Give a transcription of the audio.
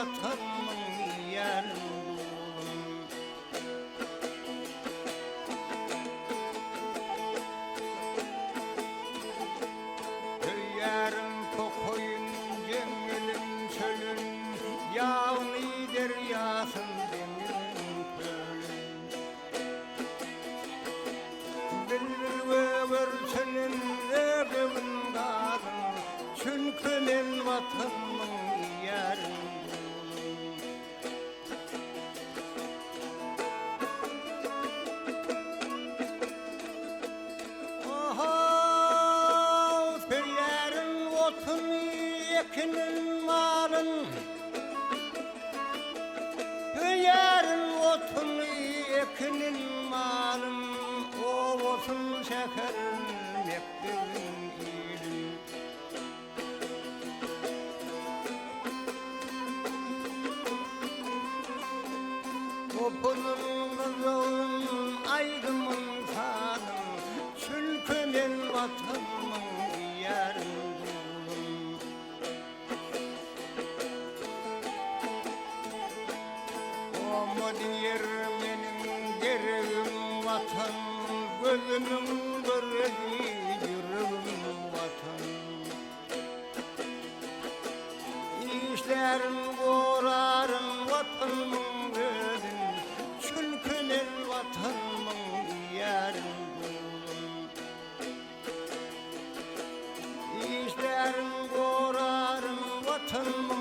Watanymyň iýýärin duzun. Söýýärin tokaýyn, jeňňelin, çölün, Ýagyny, derýasyn, deňizin, kölün. Bilbil gögerçinin, ördegin, gazyn, Çünki men Watanymyň iýýärin duzun. Ohow, söýýärin otuny, ekinin, malyn. Söýýärin otuny, ekinin, malyn, Obasyn, şäherin, mekdebin, ilin. Gopuzyň, gyzygyn, aýdymyň, sazyň, Çünki men Watanymyň iýýärin duzun. Oňa diýer meniň geregim Watan, Gözümiň göregi, ýüregim Watan. Işlärin, goraryn Watanymyň özün, Çünki men Watanymyň iýýärin duzun. Işlärin, goraryn Watanymyň.